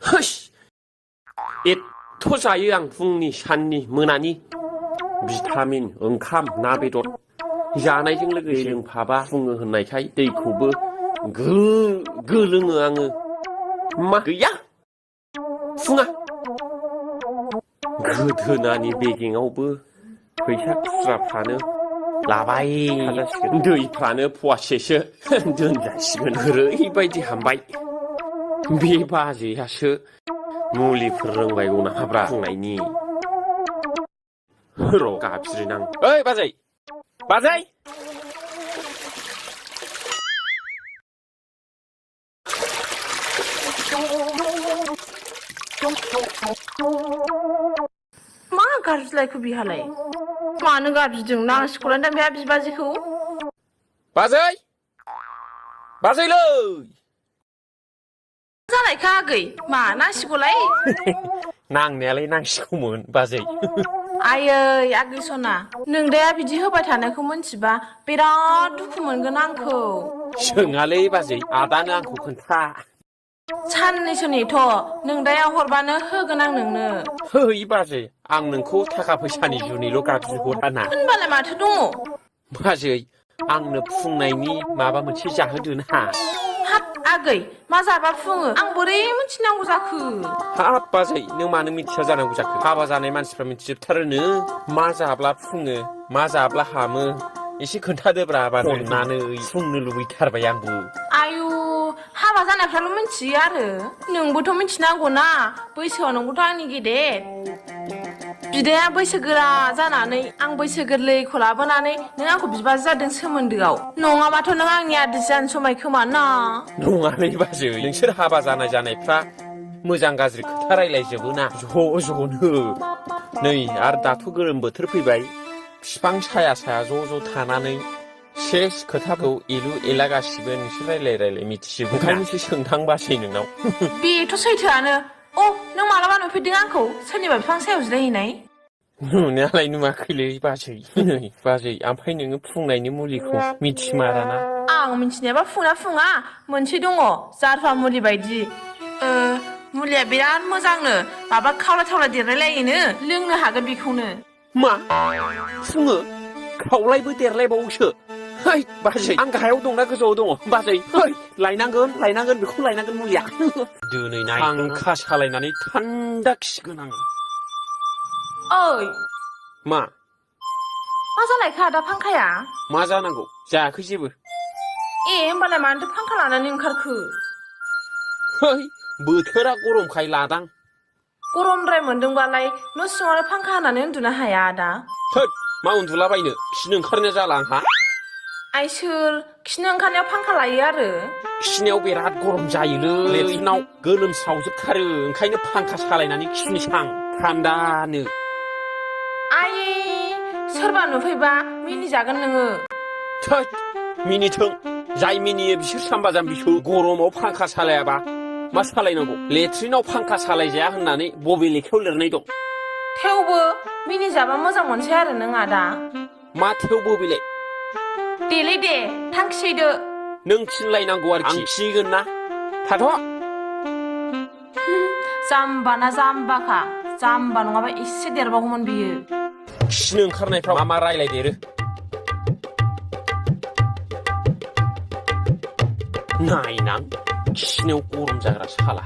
होस एथ' जायो आं फुंनि साननि मोनानि भिटामिन ओंखाम ना बेदर जानायजों लोगोसे लोंफाबा फुङो होननायखाय दैखौबो गो लोङो आङो मा गैया फुङा गोदोनानि बेगेङावबो फैसा खुस्राफ्रानो लाबाय थाजासिगोन दैफ्रानो फवासेसो दोनजासिगोन ओरैबायदि हामबाय बे बाजैयासो मुलिफोर रोंबायगौ नामाब्रा फुंनायनि र' गाबज्रिनां ओइ बाजै बाजै मा गाबज्रिलायखो बिहालाय मानो गाबज्रिदों नांसिखौलाय दा बेहा बिबाजैखौ बाजै बाजैलै जानायखा आगै मा नांसिगौलाय नांनायालाय नांसिगौमोन बाजै आयै आगै सना नोंदाया बिदि होबाय थानायखौ मोनथिबा बिराद दुखु मोनगोन आंखौ सोङालै बाजै आदानो आंखौ खोन्था साननैसो नेथ' नोंदाया हरबानो होगोन आं नोंनो है बाजै आं नोंखौ थाखा फैसानि जुनैल' गाबज्रिहराना होनबालाय माथो दङ बाजै आंनो फुंनायनि माबा मोनसे जाहोदो ना हाब आगै मा जाबा फुङो आं बोरै मिथिनांगौ जाखो हाब बाजै नों मानो मिथिया जानांगौ जाखो हाबा जानाय मानसिफ्रा मिथिजोबथारोनो मा जाब्ला फुङो मा जाब्ला हामो एसे खोन्थादोब्रा बाजै अननानै फुंनो लुबैथारबाय आंबो आयु हाबा जानायफ्राल' मिथियो आरो नोंबोथ' मिथिनांगौ ना बैसोआव नोंबोथ' आंनि गेदेर बिदाया बैसो गोरा जानानै आं बैसो गोरलैखौ लाबोनानै नों आंखौ बिबाजै जादों सोमोन्दोआव नङाबाथ' नों आंनि आद्रि जानो समाय खोमा ना नङालै बाजै नोंसोर हाबा जानायफ्रा मोजां गाज्रि खोथा रायलायजोबो ना ज'नो नै आरो दाथ' गोलोम बोथोर फैबाय बिफां साया ज' थानानै सेस खोथाखौ एलु एला गासिबो नोंसोर रायलाय मिथिजोबो ओंखायनोसो सोंथां बासै नोंनाव बेथ' सैथोआनो अ नों मालाबा नुफेरदों आंखौ सोरनिबा बिफां सायाव जिरायहैनाय नुनायालाय नुवाखैलै बाजै नै बाजै ओमफ्राय नोङो फुंनायनि मुलिखौ मिथिमाराना आं मिथिनायाबा फुङा मोनसे दङ जारफा मुलि बायदि मुलिया बिराद मोजांनो माबा खावलाय देरलायलायोनो लोंनो हागोन बेखौनो मा फुङो खावलायबो देरलायबावोसो है बाजै आं गाहायाव दंना गोजौआव दङ बाजै है लायनांगोन बेखौ लायनांगोन मुलिया दिनै फांखा सालायनानै थान्दा खिगोन आं ओइ मा जालायखा दा फांखाया मा जानांगौ जायाखै जेबो होमबालाय मानोथो फांखा लानानै ओंखारखो है बोथोरा गरमखाय लादां गरमद्राय मोनदोंबालाय न' सिङावनो फांखा होनानै उन्दुनो हाया आदा थोद मा उन्दुलाबायनो खिनो ओंखारनाया जाला आंहा सोर खिनो ओंखारनायाव फांखा लायो आरो खिनायाव बिराद गरम जायोलै लेट्रिनाव गोलोमसावजोबथारो ओंखायनो फांखा सालायनानै खिनोसां थान्दानो सोरबा नुफैबा मिनिजागोन नोङो थोद मिनिथों जाय मिनियो बिसोर साम्बा जाम्बिसो गरमाव फांखा सालायाबा मा सालायनांगौ लेट्रिनाव फांखा सालायजाया होननानै बबे लेखायाव लिरनाय दं थेवबो मिनिजाबा मोजां मोनसै आरो नों आदा मा थेवबो बेलाय देलै दे थांखिसैदो नों थिनलायनांगौ आरोखि आं खिगोन ना थाथ' जाम्बाना जाम्बाखा जाम्बा नङाबा एसे देरबावगौमोन बियो खिनो ओंखारनायफ्राव मा रायलायदेरो नायनां खिनायाव गरम जाग्रा साला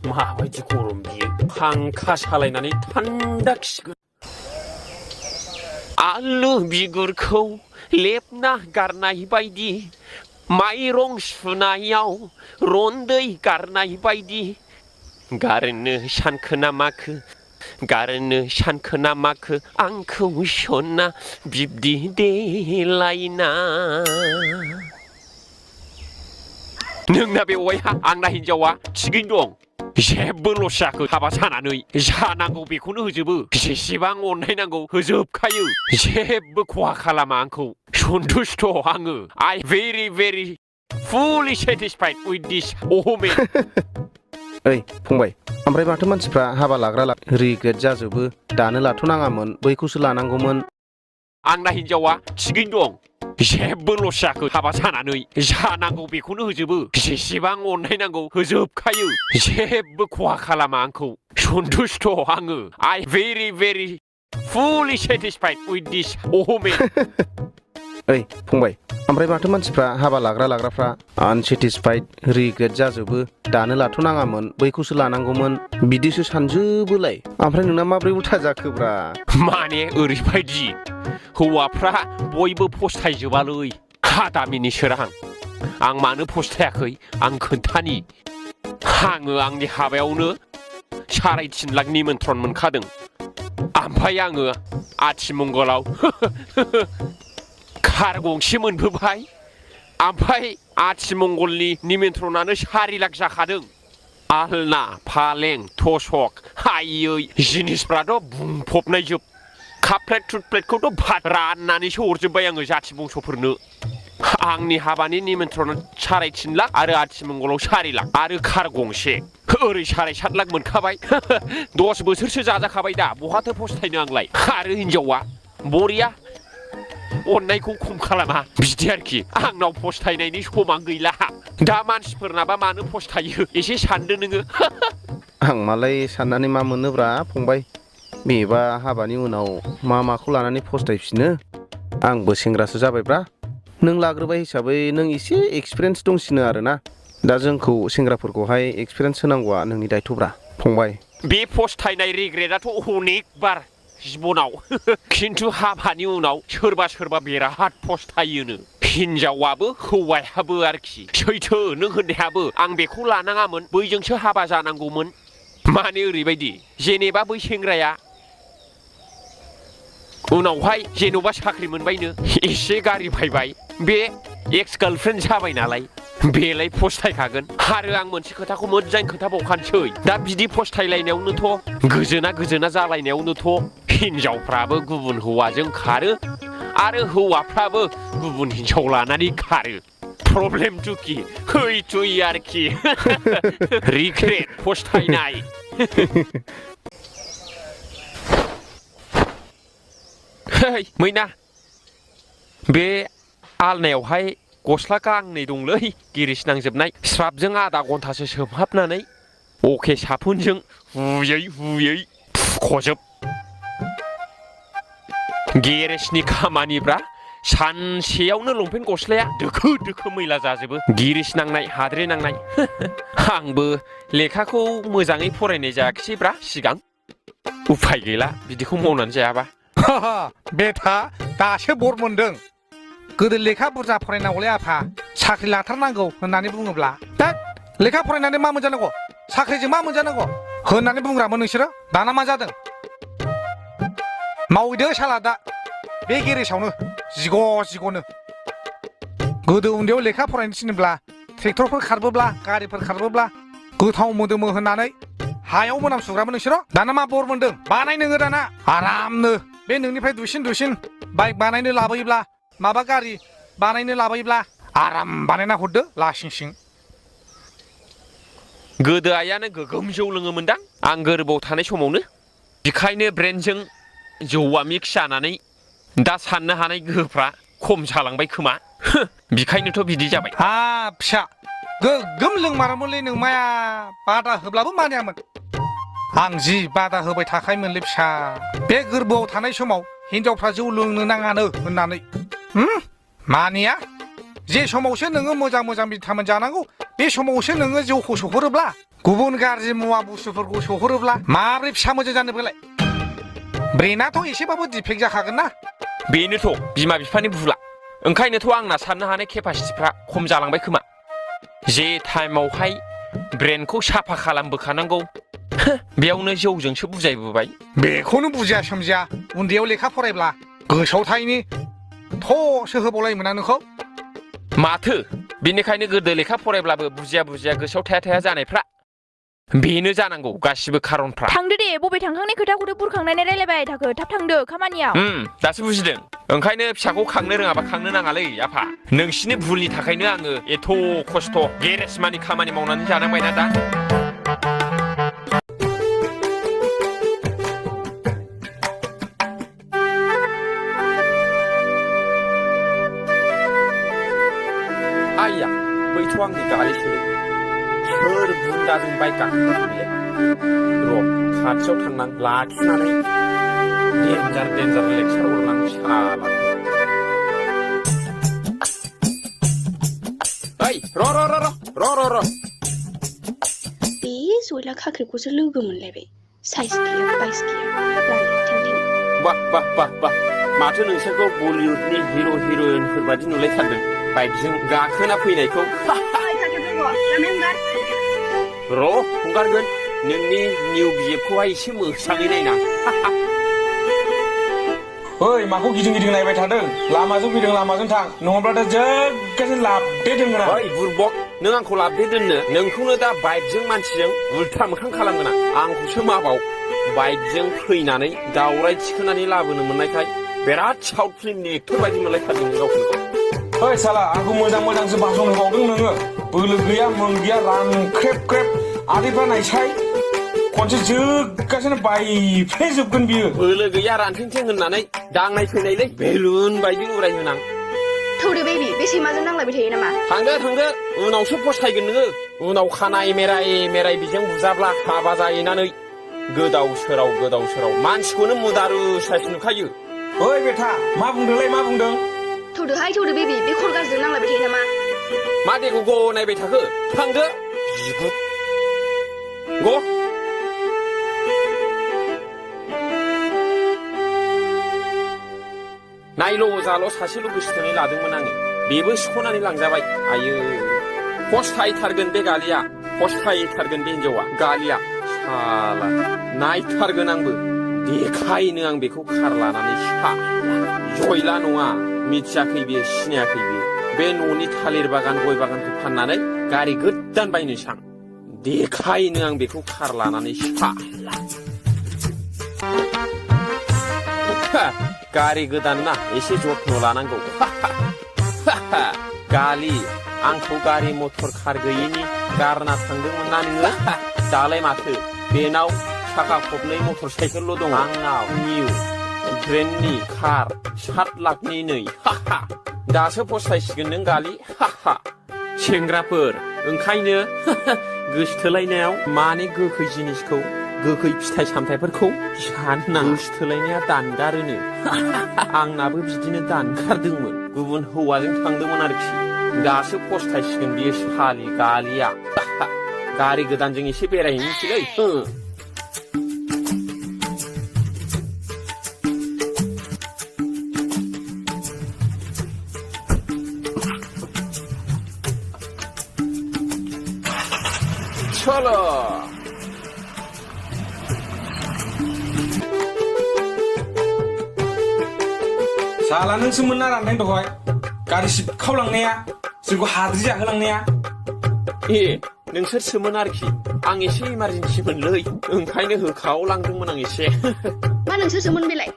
माबायदि गरम बियो फांखा सालायनानै थान्दा खिगोन आलु बिगुरखौ लेबना गारनाय बायदि माइरं सुनायाव रन्दै गारनाय बायदि गारनो सानखोना माखो आंखौ सना बिब्दि देलायना नोंना बेवाइहा आंना हिनजावा थिगैनो दं जेबो लस जायाखै हाबा जानानै जानांगौ बेखौनो होजोबो जेसेबां अननाय नांगौ होजोबखायो जेबो खहा खालामा आंखौ सन्थुष्ट आङो आइ very fully satisfied with this woman ओइ फंबाय ओमफ्राय माथो मानसिफ्रा हाबा लाग्रा रिग्रेट जाजोबो दानो लाथ'नाङामोन बैखौसो लानांगौमोन आंना हिनजावा थिगैनो दं जेबो लस जाखो हाबा जानानै जानांगौ बेखौनो होजोबो जेसेबां अननाय नांगौ होजोबखायो जेबो खहा खालामा आंखौ सन्थुष्ट आङो आइ very fully satisfied with this woman ओइ फंबाय ओमफ्राय माथो मानसिफ्रा हाबा लाग्राफ्रा आनसेटिसफाइड रिग्रेट जाजोबो दानो लाथ'नाङामोन बैखौसो लानांगौमोन बिदिसो सानजोबोलाय ओमफ्राय नोंना माब्रै उल्था जाखोब्रा माने ओरैबायदि हौवाफ्रा बयबो फस्थायजोबालै हादामिनि सोरां आं मानो फस्थायाखै आं खोन्थानि आङो आंनि हाबायावनो 3.5 लाख निमन्त्रन मोनखादों ओमफ्राय आङो आथिमंगलाव कार गंसे मोनबोबाय ओमफ्राय आथिमंगलनि निमन्त्रनानो 4 लाख जाखादों आलना फालें तसक हायै जिनिसफ्राथ' बुंफबनाय जोब काप प्लेट टुथ प्लेटखौथ' भात राननानैसो हरजोब्बाय आङो जाथि बंस'फोरनो आंनि हाबानि निमन्त्रना 3.5 लाख आरो आथिमंगलाव 4 लाख आरो कार गंसे ओरै 7.5 लाख मोनखाबाय 10 बोसोरसो जाजाखाबाय दा बहाथो फस्थायनो आंलाय आरो हिनजावा बरिया अननायखौ खम खालामा बिदि आरोखि आंनाव फस्थायनायनि समा गैला दा मानसिफोरनाबा मानो फस्थायो एसे सानदो नोङो आं मालाय साननानै मा मोनोब्रा फंबाय बेबा हाबानि उनाव माखौ लानानै फस्थायफिनो आंबो सेंग्रासो जाबायब्रा नों लाग्रोबाय हिसाबै नों एसे एक्सपिरियेन्स दंसिनो आरोना दा जोंखौ सेंग्राफोरखौहाय एक्सपिरियेन्स होनांगौआ नोंनि दायथ'ब्रा फंबाय बे फस्थायनाय रिग्रेटआथ' अनेक बार जिबनाव खिन्थु हाबानि उनाव सोरबा बिराद फस्थायोनो हिनजावाबो हौवायाबो आरोखि सैथो नों होननायाबो आं बेखौ लानाङामोन बैजोंसो हाबा जानांगौमोन माने ओरैबायदि जेनेबा बै सेंग्राया उनावहाय जेन'बा साख्रि मोनबायनो एसे गारि बायबाय बे एक्स गार्लफ्रेन्ड जाबाय नालाय बेलाय फस्थायखागोन आरो आं मोनसे खोथाखौ मोजां खोन्थाबावखानोसै दा बिदि फस्थायलायनायावनोथ' गोजोना जालायनायावनोथ' हिनजावफ्राबो गुबुन हौवाजों खारो आरो हौवाफ्राबो गुबुन हिनजाव लानानै खारो प्रब्लेम टुकि हैथुय आरोखि रिग्रेट फस्थायनाय मैना बे आलनायावहाय गस्ला गांनै दंलै गिरिस नांजोबनाय स्राबजों आधा घन्टासो सोमहाबनानै अके साफुनजों हुयै फुख'जोब गेरेजनि खामानिब्रा सानसेयावनो लंपेन्ट गस्लाया दोखो मैला जाजोबो गिरिस नांनाय हाद्रि नांनाय आंबो लेखाखौ मोजाङै फरायनाय जायाखिसैब्रा सिगां उफाय गैला बिदिखौ मावनानै जायाबा बेथा दासो बर मोनदों गोदो लेखा बुरजा फरायनांगौलै आफा साख्रि लाथारनांगौ होननानै बुङोब्ला दा लेखा फरायनानै मा मोनजानांगौ साख्रिजों मा मोनजानांगौ होननानै बुंग्रामोन नोंसोरो दाना मा जादों मावैदो साला दा बे गेरेजावनो जिग'नो गोदो उन्दैयाव लेखा फरायनो थिनोब्ला ट्रेक्टरफोर खारबोब्ला गारिफोर खारबोब्ला गोथाव मोदोमो होननानै हायाव मोनामसुग्रामोन नोंसोरो दाना मा बर मोनदों बानाय नोङो दाना आरामनो बे नोंनिफ्राय दुसिन बाइक बानायनो लाबोयोब्ला माबा गारि बानायनो लाबोयोब्ला आराम बानायना हरदो लासिंसिं गोदो आइयानो गोगोम जौ लोङोमोनदां आं गोरबोआव थानाय समावनो बेखायनो ब्रेन्डजों जौआ मिक्स जानानै दा साननो हानाय गोहोफ्रा खम जालांबाय खोमा बेखायनोथ' बिदि जाबाय फिसा गोगोम लोंमारोमोनलै नों माया बादा होब्लाबो मानियामोन आं जि बादा होबाय थाखायोमोनलै फिसा बे गोरबोआव थानाय समाव हिनजावफ्रा जौ लोंनो नाङानो होननानै मानिया जे समावसो नोङो मोजां भिटामिन जानांगौ बे समावसो नोङो जौखौ सहरोब्ला गुबुन गाज्रि मुवा बुस्थुफोरखौ सहरोब्ला माब्रै फिसा मोजां जानो बेलाय ब्रेनाथ' एसेबाबो डिफेक्ट जाखागोन ना बेनोथ' बिमा बिफानि भुला ओंखायनोथ' आंना साननो हानाय केपासिटिफ्रा खम जालांबाय खोमा जे टाइमावहाय ब्रेनखौ साफा खालामबोखानांगौ बेयावनो जौजोंसो बुजायबोबाय बेखौनो बुजिया सोमजिया उन्दैयाव लेखा फरायब्ला गोसोआव थायैनि थ'सो होबावलायोमोन आं नोंखौ माथो बेनिखायनो गोदो लेखा फरायब्लाबो बुजिया गोसोआव थाया जानायफ्रा बेनो जानांगौ गासिबो खारनफ्रा थांदो दे बबे थांखांनाय खोथाखौथ' बुरखांनानै रायलायबाय थाखो थाब थांदो खामानियाव दासो बुजिदों ओंखायनो फिसाखौ खांनो रोङाबा खांनो नाङालै आफा नोंसिनि भुलनि थाखायनो आङो एथ' खस्थ' गेरेज मानि खामानि मावनानै जानांबायना दा आइया बैथ' आंनि गारिसोलै सोर बुन्दाजों बाइक गाखोखो र' खाथियाव थांनां लाखिनानै डेन्जार लेक्सार हरनां साला ओइ र' बे जयला खाख्रिखौसो लोगो मोनलायबाय साइज गैया बाइस गैया लांनो थेंथें बाह माथो नोंसोरखौ बलिउडनि हिर'इनफोर बादि नुलायथारदों बाइकजों गाखोना फैनायखौ र' हंगारगोन नोंनि निउ बिएफखौहाय एसे मोजाङै नायना ओइ माखौ गिदिं नायबाय थादों लामाजों फैदों लामाजों थां नङाब्लाथ' जोगगाजों लाबदे दोनगोन आं ओइ बुरबक नों आंखौ लाबदे दोननो नोंखौनो दा बाइकजों मानसिजों उल्था मोखां खालामगोन आंखौसो माबाव बाइकजों फैनानै दावराय थिखोनानै लाबोनो मोननायखाय बिराद साउथ फिल्मनि एक्टर बायदि मोनलायथारदों गावखौनो ओइ साला आंखौ मोजांसो भाषण होबावदों नोङो बोलो गैया मोन गैया रानख्रेब आदैफ्रा नायसाय खनसे जोगगासिनो बायफ्लेजोबगोन बियो बोलो गैया रानथेंथें होननानै दांनाय फैनायलै बेलुन बायदि उरायहोनां थौदो बेबि बे सैमाजों नांलायबाय थायो नामा थांदो उनावसो फसायगोन नोङो उनाव खानाय मेराय बिजों बुजाब्ला हाबा जाहैनानै गोदाव सोराव मानसिखौनो मुदारु साइस नुखायो ओइ बेथा मा बुंदों थौदोहाय बेबि बे खर गाज्रिजों नांलायबाय थायो नामा मा देखौ ग नायबाय थाखो थांदो बिगुर ग नायल' जाल' सासेल' गोसोथोनाय लादोंमोन आङो बेबो सिख'नानै लांजाबाय आयो फस्थायथारगोन बे गालिया फस्थायथारगोन बे हिनजावा गालिया साला नायथारगोन आंबो देखायनो आं बेखौ खार लानानै सा जयला नङा मिथियाखै बियो सिनायाखै बियो बे न'नि थालिर बागान गय बागानखौ फाननानै गारि गोदान बायनो सां देखायनो आं बेखौ खार लानानै सा गारि गोदान ना एसे जत्न लानांगौ गालि आंखौ गारि मटर खार गैयिनि गारना थांदोंमोन ना नोङो दालाय माथो बेनाव साखा खबनै मटर साइकेलल' दं आंनाव निउ ब्रेन्डनि कार 7 लाखनि नै दासो फस्थायसिगोन नों गालि सेंग्राफोर ओंखायनो गोसोथोलायनायाव माने गोखै जिनिसखौ गोखै फिथाइ सामथाइफोरखौ सानना गोसोथोलायनाया दानगारोनो आंनाबो बिदिनो दानगारदोंमोन गुबुन हौवाजों थांदोंमोन आरोखि दासो फस्थायसिगोन बियो सालि गालिया गारि गोदानजों एसे बेरायहैनोसैलै चलो साला नोंसोमोन ना राननाय दहाय गारि सिबखावलांनाया जोंखौ हाद्रि जाहोलांनाया ए नोंसोरसोमोन आरोखि आं एसे इमारजेन्सिमोनलै ओंखायनो होखावलांदोंमोन आं एसे मा नोंसोरसोमोन बेलाय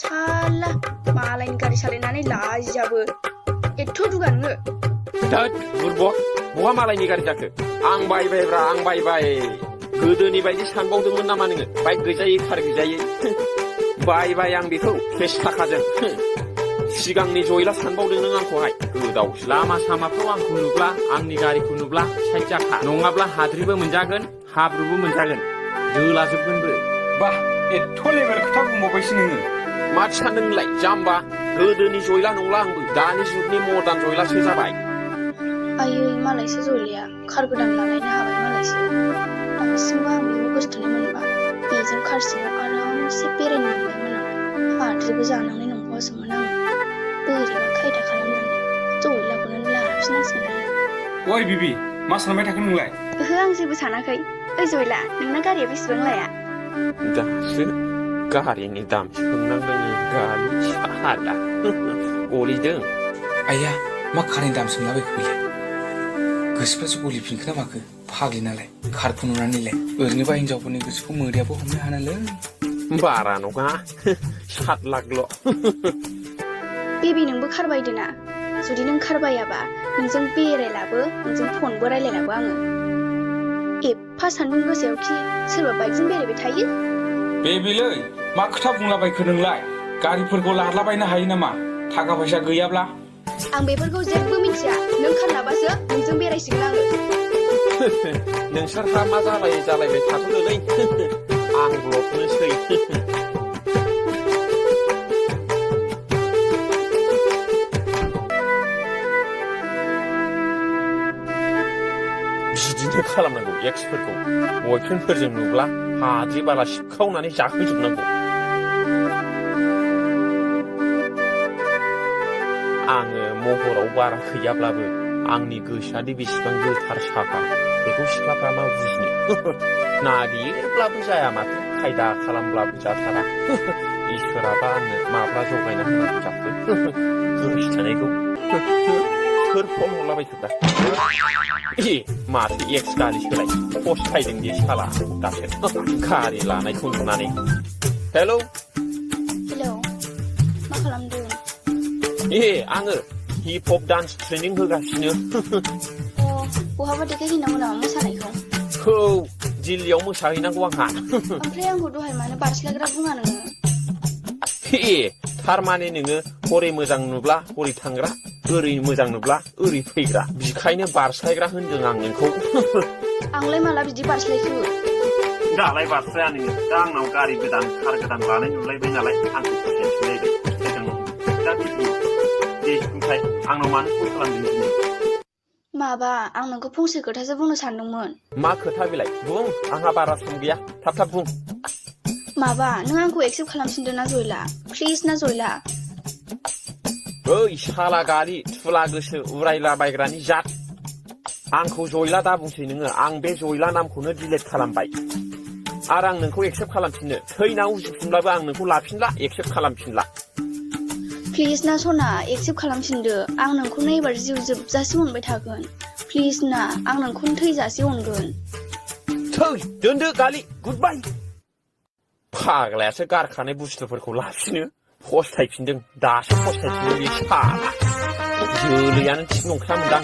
साला मालायनि गारि सालायनानै लाजियाबो एथ' दुगा नोङो धोद बुरबक बहा मालायनि गारि जाखो आं बायबायब्रा आं बायबाय गोदोनि बायदि सानबावदोंमोन नामा नोङो बाइक गैजायै कार गैजायै बायबाय आं बेखौ 20 थाखाजों सिगांनि जयला सानबावदों नों आंखौहाय गोदाव लामा सामाफ्राव आंखौ नुब्ला आंनि गारिखौ नुब्ला साइड जाखा नङाब्ला हाद्रिबो मोनजागोन हाब्रुबो मोनजागोन दोलाजोबगोनबो बाह एथ' लेबेल खोथा बुंबावबायसो नोङो माथो सानदों नोंलाय जाम्बा गोदोनि जयला नंला आंबो दानि जुगनि मदार्न जयलासो जाबाय आयै मालायसो जयलाया कार गोदान लालायनो हाबाय मालायसो दासिमबो आं बेखौ गोसोथोनाय मोनबा बेजों कारसिङाव आरामसे बेरायनो मोनबायमोन आं हाद्रिबो जानांनाय नंबावासोमोन आङो बोरैबा खायदा खालामनानै जयलाखौनो लाफिनांसिगोन ओइ बिबि मा सानबाय थाखो नोंलाय ओहो आं जेबो सानाखै ओइ जयला नोंना गारिया बेसेबां लाया दासो गारिनि दाम सोंनांदों गारि साला गलिदों आइया मा खारनि दाम सोंलाबायखो बेलाय गोसोफ्रासो गलिफिनखो ना माखो फाग्लि नालाय खारखौ नुनानैलाय ओरैनोबा हिनजावफोरनि गोसोखौ मोदैयाबो हमनो हानालै बारा नङा 7 लाखल' बेबि नोंबो कार बायदोना जुदि नों कार बायाबा नोंजों बेरायलाबो नोंजों फनबो रायलायलाबो आङो एफा सान्दुं गोसायावखि सोरबा बाइकजों बेरायबाय थायो बेबिलै मा खोथा बुंलाबायखो नोंलाय गारिफोरखौ लादलाबायनो हायो नामा थाखा फैसा गैयाब्ला आं बेफोरखौ जेबो मिथिया नों खारलाबासो नोंजों बेरायसिगोन आङो नोंसोरहा मा जालायबाय थाथ'दोलै आं ब्लकनोसै बिदिनो खालामनांगौ एक्सफोरखौ बयफ्रेन्डफोरजों नुब्ला हाद्रि बाला सिबखावनानै जाहोजोबनांगौ आङो महराव बारा गैयाब्लाबो आंनि गोसोआदि बेसेबां गोथार साफा बेखौ सिख्लाफ्रा मा बुजिनो नागिरब्लाबो जाया माथो खायदा खालामब्लाबो जाथारा इसोराबा आंनो माब्ला जगायना होनांगौ जाखो गोसोथोनायखौ सोर फन हरलाबायखोब्रा माथो एक्स गारि सोलाय फस्थायदों बे साला दासो गारि लानायखौ नुनानै हेलौ हेलौ मा खालामदों आङो हिप हप डान्स ट्रेनिं होगासिनो बहाबा देखायहैनांगौ नामा मोसानायखौ औ दिल्लीयाव मोसाहैनांगौ आंहा ओमफ्राय आंखौ दहाय मानो बारस्लायग्रा बुङा नोङो थारमाने नोङो हरै मोजां नुब्ला हरै थांग्रा ओरै मोजां नुब्ला ओरै फैग्रा बिखायनो बारस्लायग्रा होनदों आं नोंखौ आंलाय माला बिदि बारस्लायखो दालाय बारस्लाया नोङो दा आंनाव गारि गोदान कार गोदान लानाय नुलायबाय नालाय आंखौ फसायफिनलायबाय दा बिदि दे ओमफ्राय आंनाव मानो कल खालामदों दिनै माबा आं नोंखौ फंसे खोथासो बुंनो सानदोंमोन मा खोथा बेलाय बुं आंहा बारा सम गैया थाब बुं माबा नों आंखौ एक्सेप्ट खालामफिनदो ना जयला प्लिज ना जयला ओइ साला गारि थुला गोसो उरायलाबायग्रानि जात आंखौ जयला दा बुंसै नोङो आं बे जयला नामखौनो डिलेट खालामबाय आरो आं नोंखौ एक्सेप्ट खालामफिननो थैना उजिफिनब्लाबो आं नोंखौ लाफिनला एक्सेप्ट खालामफिनला प्लिज ना सना एक्सेप्ट खालामफिनदो आं नोंखौनो एबार जिउ जोबजासिम अनबाय थागोन प्लिज ना आं नोंखौनो थैजासे अनगोन थै दोनदो गालि गुड बाय फाग्लायासो गारखानाय बुस्थुफोरखौ लाफिनो फस्थायफिनदों दासो फस्थायफिनदों बे साला जोलैयानो थिग नंखायामोनदां